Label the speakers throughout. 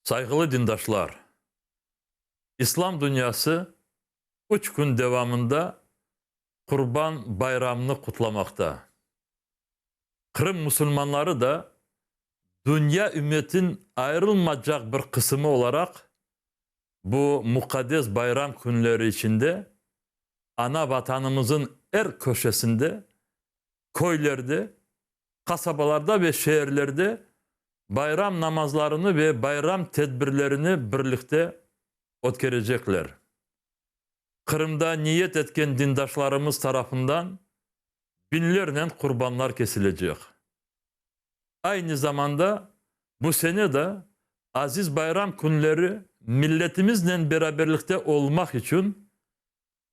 Speaker 1: Sayğılı dindaşlar! İslam dünyası üç kün devamında Qurban bayramını qutlamaqta. Qırım musulmanları da dünya ümmetin ayırılmacaq bir qısımı olaraq bu muqaddes bayram künleri içinde ana Vatanımızın er köşesinde, köylerde, qasabalarda ve şeerlerde bayram namazlarını ve bayram tedbirlerini birlikte ötkerecekler. Qırımda niyet etken dindaşlarımız tarafından biñlernen qurbanlar kesilecek. Aynı zamanda bu sene de aziz bayram künleri milletimiznen beraberlikte olmaq içün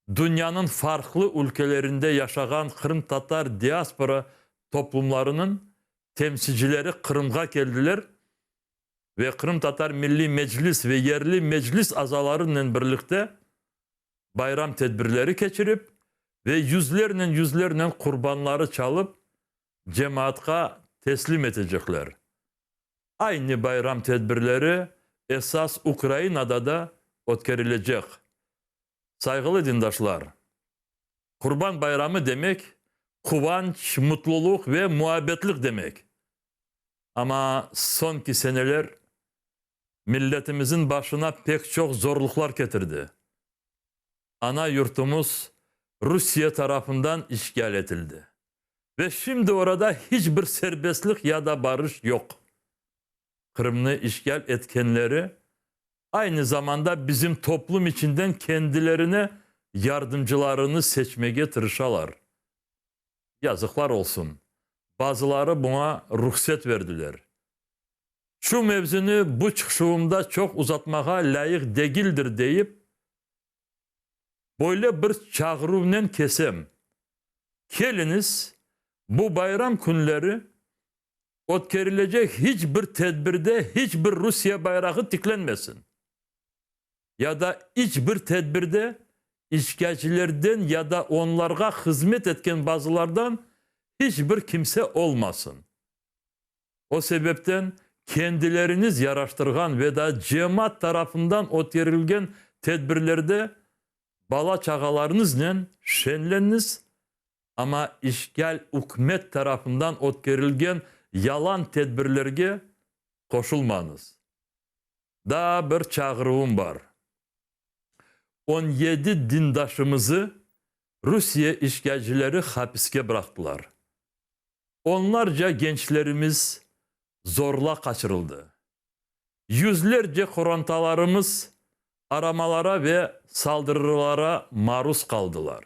Speaker 1: dünyanıñ farqlı ülkelerinde yaşağan qırımtatar diaspora toplumlarınıñ temsilcileri Qırımğa keldiler ve Qırımtatar Milliy Meclis ve yerli meclis azalarınen birlikte bayram tedbirleri keçirip ve yüzlernen-yüzlernen qurbanları çalıp cemaatqa teslim etecekler. Aynı bayram tedbirleri esas Ukrainada da ötkerilecek. Sayğılı dindaşlar! Qurban bayramı demek, quvanç, mutluluq ve muabbetlik demek. Amma soñki seneler milletimizin başına pek çoq zorluqlar ketirdi. Ana yurtumız Rusiye tarafından işğal etildi ve şimdi orada hiç bir serbestlik ya da barış yoq. Qırımnı işğal etkenleri aynı zamanda bizim toplum içinden kendilerine yardımcılarını seçmege tırışalar. Yazıqlar olsun, bazıları buña ruhset berdiler. Şu mevzunı bu çıqışuvımda çoq uzatmağa lâyıq degildir deyip, böyle bir çağıruvnen kesem, Keliñiz, bu bayram künleri ötkerilecek hiç bir tedbirde hiç bir Rusiye bayrağı tiklenmesin ya da iç bir tedbirde işğalcilerden ya da onlarğa hızmet etken bazılardan hiç bir kimse olmasın. O sebepten kendileriñiz yaraştırğan ve da cemaat tarafından ötkerilgen tedbirlerde bala-çağalarıñıznen şenleniñiz, amma işğal ükümet tarafından ötkerilgen yalan tedbirlerge qoşulmañız. Daa bir çağıruvım bar. 17 dindaşımızı Rusiye işğalcileri hapiske bıraqtılar. Onlarca gençlerimiz zorla qaçırıldı. Yüzlerce qorantalarımız aramalara ve saldırılara maruz qaldılar.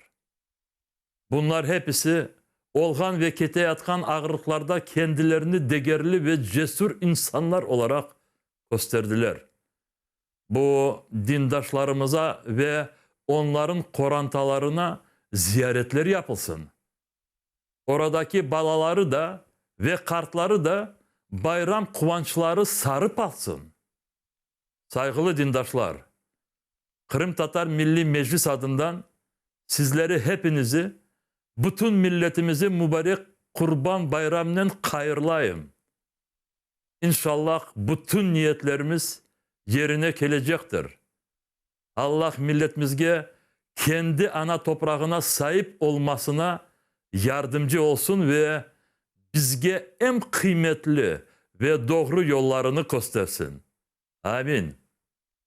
Speaker 1: Bunlar hepisi olğan ve keteyatqan ağırlıqlarda kendilerini degerli ve cesür insanlar olaraq kösterdiler. Bu dindaşlarımıza ve onların qorantalarına ziyaretler yapılsın. Oradaki balaları da ve qartları da bayram quvançları sarıp alsın. Sayğılı dindaşlar, Qırımtatar Milliy Meclis adından sizleri hepinizi, bütün milletimizi mubarek Qurban bayramnen hayırlayım. İnşallah bütün niyetlerimiz yerine kelecektir. Allah milletimizge kendi ana toprağına saip olmasına yardımcı olsun ve bizge eñ qıymetli ve doğru yollarını köstersin. Amin.